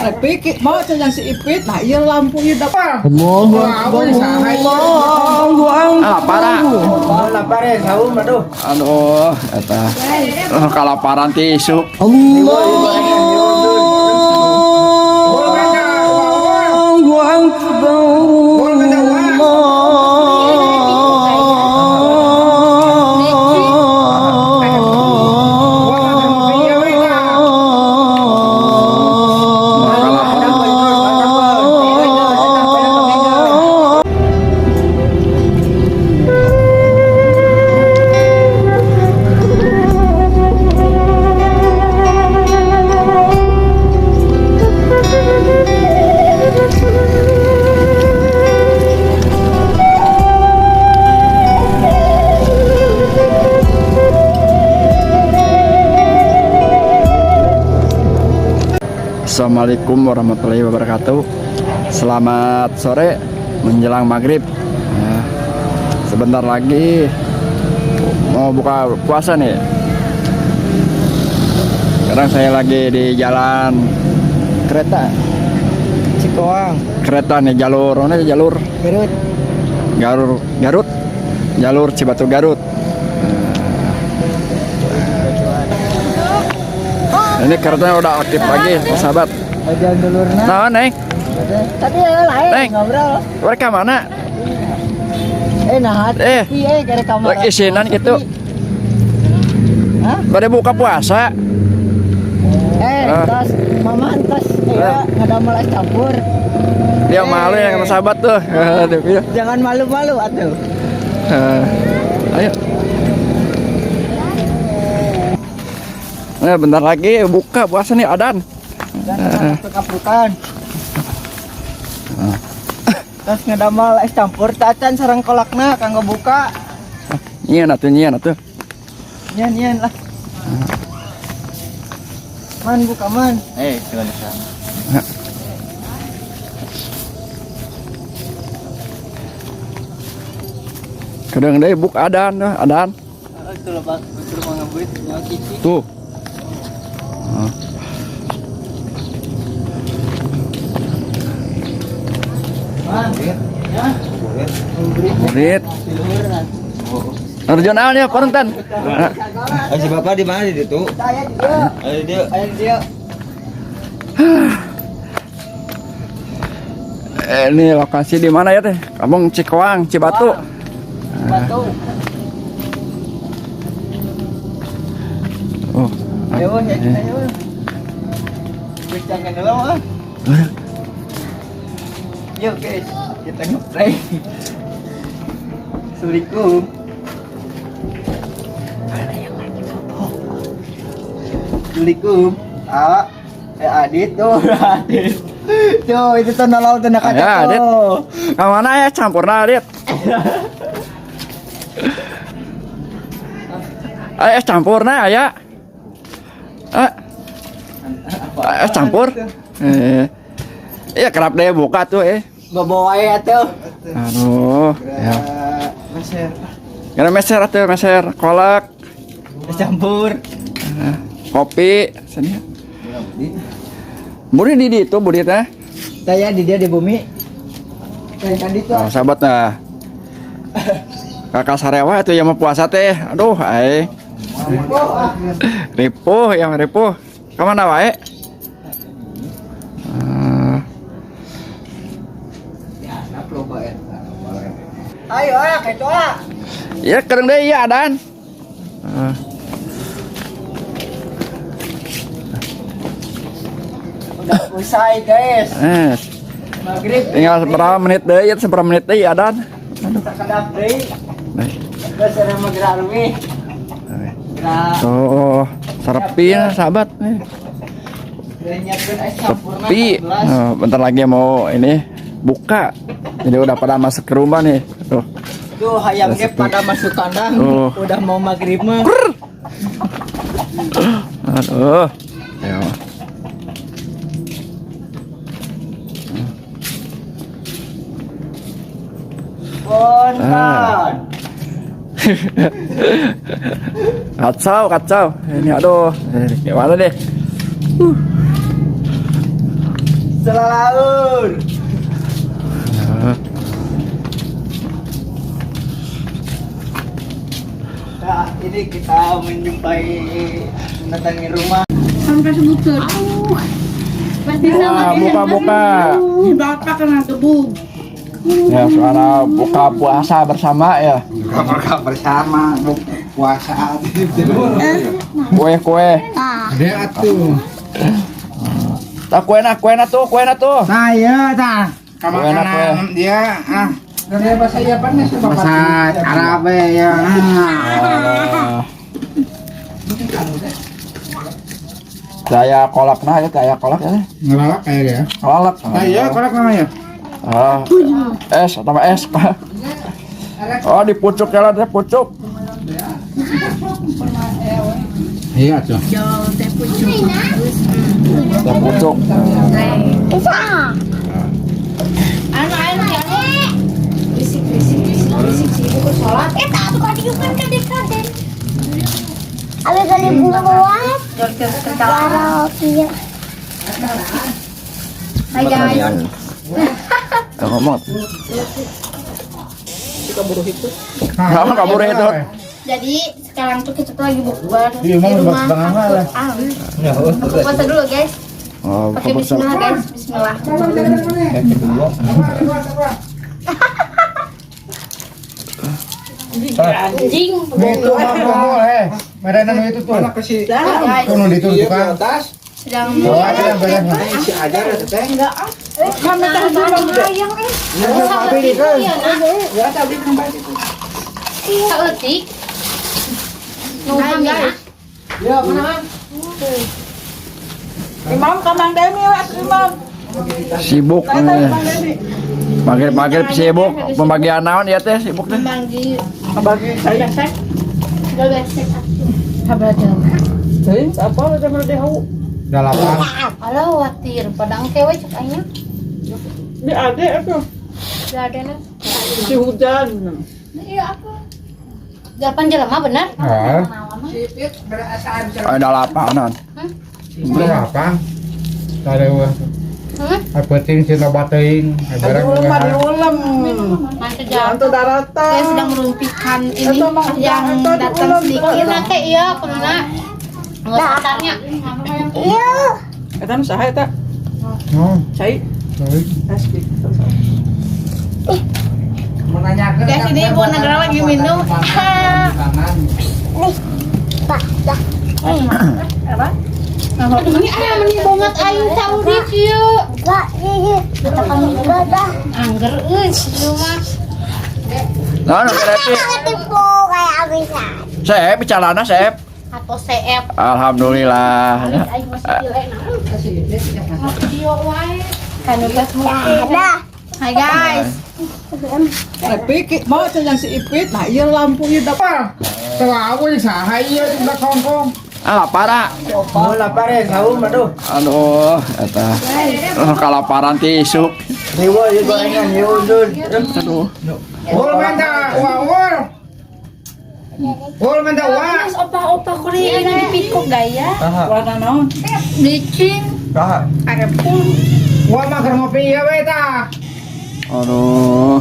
Tapi mau yang si Ipit, nah iya lampunya dapat. Allahu Akbar. Allahu Akbar. Kalaparan. Lapar ya, saum aduh. Aduh, eta. Oh, kalaparan ti isuk. Allahu Akbar. Kalaparan. Assalamualaikum warahmatullahi wabarakatuh. Selamat sore menjelang maghrib. Nah, sebentar lagi mau buka puasa nih. Sekarang saya lagi di jalan Kereta. Cikoang, kereta nih, jalur mana ya, jalur Garut. Garut, Garut, jalur Cibatu Garut. Nah, ini keretanya udah aktif lagi, sahabat. Jalan dulurna. Nah, Neng, Tadi ya lain Neng. ngobrol. Mereka mana? Nah, iya kare kamar. Lagi isinan gitu. Hah? Pada buka puasa. Tas mama tas ya ngadamel es campur. Dia malu ya sama sahabat tuh. Dia bilang, Jangan malu-malu atuh. Eh, ayo. Nah, bentar lagi buka puasa nih adan. Dan kaprukan. Tas ngadamel es campur tacan sareng kolakna kanggo buka. Nyian atuh, nyian atuh. Nyian nyian lah. Man buka man. Kadang deh buka adan tuh, adan. Itu loh Pak, itu loh ngebuit nyawa kici. Tuh. Man. Ya. Murid. Arjun naon ya parentan. Nah, Si bapak di mana di situ? Saya dia. Ayo dia. Ayo dia. Ini lokasi di mana ya teh? Kampung Cikoang, Cibatu. Batu. Oh. Ayo ya kita ayo. Bercanda dulu ah. Yuk guys, kita ngeprank. Assalamualaikum. Ada yang lagi bobo. Assalamualaikum. Ah, Adit tuh, Adit. Tuh, itu tuh nolong tuh nak kaca Ya, Adit. tuh. Ka mana ya campurna Adit? Ayo es campurna aya. Eh. Es campur. Eh. Iya kerap deh buka tuh eh. Bobo wae atuh. Aduh, ya. Meser. Karena meser atuh, meser kolak, Es campur. kopi, sini. Budi di itu Budi teh. Saya di dia di bumi. Saya kan itu. Oh, sahabat nah. Kakak sarewa itu yang mau puasa teh. Aduh, ai. Ripuh, yang ripuh. Kemana wae? Eh, Ayo, ayo, kayak ah. ya keren deh iya adan. Eh, Udah usai guys. eh, Maghrib. tinggal berapa menit deh, ya seberapa menit deh adan. Sakedap deui. Nih. Geus ada mah gerak leuwih. Gerak. Tuh, sepi ya, sahabat nih. Udah nyiapkeun es campurna Sepi. 14. Eh, bentar lagi mau ini buka. Jadi udah pada masuk ke rumah nih. Tuh. Tuh hayam ge Sepi. pada masuk kandang. Tuh. Udah mau maghrib mah. Aduh. Ayo. Kontan. Kacau, kacau. Ini aduh, ini gimana deh? Selalaur. Nah, ini kita menjumpai mendatangi rumah. Sampai sebutkan. Pasti Wah, buka-buka. Bapak kena gebug. Ya, suara buka puasa bersama ya. Buka bersama, puasa. Kue-kue. Dia tuh. Tak kue na tuh, kue na tuh. Saya ta. Kue na kue. Dia ah. Bahasa bahasa Arab ya. Ah. Saya kolak nah ya, kayak kolak ya. Ngelak kayak dia. Kolak. Saya kolak namanya. Ah, es tambah es. Oh, di pucuk ya lah, di pucuk. Iya tuh. Di pucuk. Anu anu anu. Bisik bisik bisik bisik sibuk sholat. Eh, tak tuh kadi kan kade kade. Ada kali buat. Karaoke. Hai guys. Nggak ngomong. Kenapa kabur itu? Jadi sekarang tuh kita tuh lagi bukber Iya, di mau rumah. bang lah. Ah, buka puasa dulu guys. Oh, Pakai buka puasa. bismillah guys. Bismillah. Anjing. Itu mah kumpul eh. Merenan itu tuh. Guys, Tuh nu itu tuh kan. sedang Oh, ada yang banyak. kami hayang eh. Saeutik. Nu guys. Imam ka Mang Demi we atuh Imam. Sibuk. Mang Demi. Panggil-panggil sibuk pembagian naon ya teh sibuk teh. Banggi. Bagi saya. Besek. Teuing apa macam mana hau. Delapan. Alah watir padang kewe cek aing. Di ade atuh. Gak ada na. Si hujan. Iya apa? Delapan jelema benar? Ah, Ada lapangan. berapa? Tadi wah. Hmm? Apa ting sih bateing, barang Ulem mah diulem. Mantap jalan. Antu daratan. Saya sedang merumpikan ini Atau mau- yang atau datang diulem, sedikit. diulem. Nah, kayak iya, kemana? Nggak satarnya. Iya. Eta nu saha eta? Oh, Cai. sorry. Asik. Guys, ini ibu negara lagi minum. Nih. Pak, dah. Aduh, ini ayam meni banget aing Saudi kieu. Pak, ini. Kata kami dah. Angger euy, ieu mah. Nah, nu Repi. Ketipu kayak abisan. Sep bicarana sep. Atau CF. Alhamdulillah. Aing masih pile naon. Video wae. Dah. Hai guys. Repi mau yang si Ipit, nah iya lampu ieu dapat. Selawu saha ieu di kongkong. Ah, lapar ah. Mau lapar ya, sahur aduh. Aduh, eta. Oh, kalaparan ti isuk. Dewa ya gorengan, ya uzun. Aduh. Ul menta wa ul. Ul menta wa. Terus opa-opa Korea ini dipikok gaya. Warna naon? Licin. Saha? Wa mah keur ngopi ieu we tah. Aduh.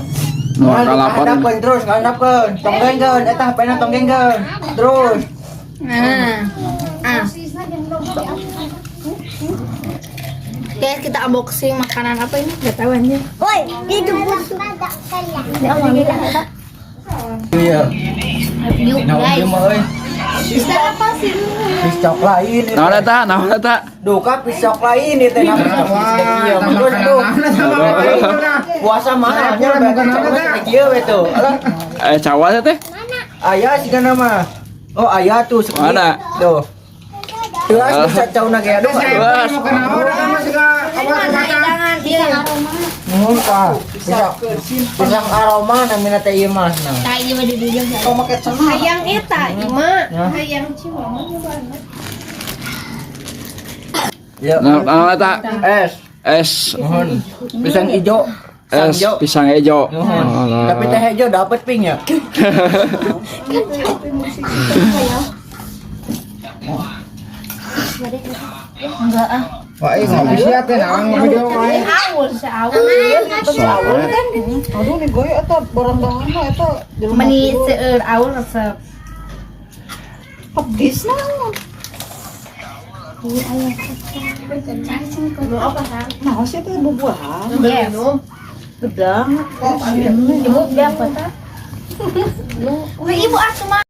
Nu kalaparan. Hadapkeun terus, hadapkeun. Tonggengkeun, eta HP-na tonggengkeun. Terus. Nah. Ah. Guys, kita unboxing makanan apa ini? Gak tahu anjir. Woi, itu busuk. Iya. Yuk, Nah, guys. ieu mah euy. Bisa apa sih? Piscok lain itu. Naon eta? Naon eta? Duka piscok lain itu nah piscok Wah, kieu. eta Terus tuh. makanan sama itu nah. Puasa mah nya Bukan apa, teh. kieu we tuh. Alah, Eh, cawa teh? aya sigana mah. Oh, aya tuh segini. Mana? Tuh. Tuh, bisa cauna ge aduh. Wah. Mau kenaon eta mah siga obat-obatan. Iya. Nuhun ka. Pisang pisang aroma namina teh ieu mah nah. Tai mah di dieu. Kau make cenah. Hayang eta ieu mah. Hayang Ya. Naon naon eta? Es. Es Nuhun. Pisang ijo. es Pisang ijo. pisang hijau. Nuhun. Alah. Tapi teh hijau dapat ping ya. Enggak ah. Wah, eh ngopi sia teh naon ngopi di wae. Awul seawul. Sawe. Aduh nih goy eta barang-barang mah eta jelema Meni kieu. seueur awul resep. Pedis naon. Mau apa kan? Nah, sih itu buah-buahan. Yes. Gedang. Ibu biar apa? Wah, ibu atuh mah.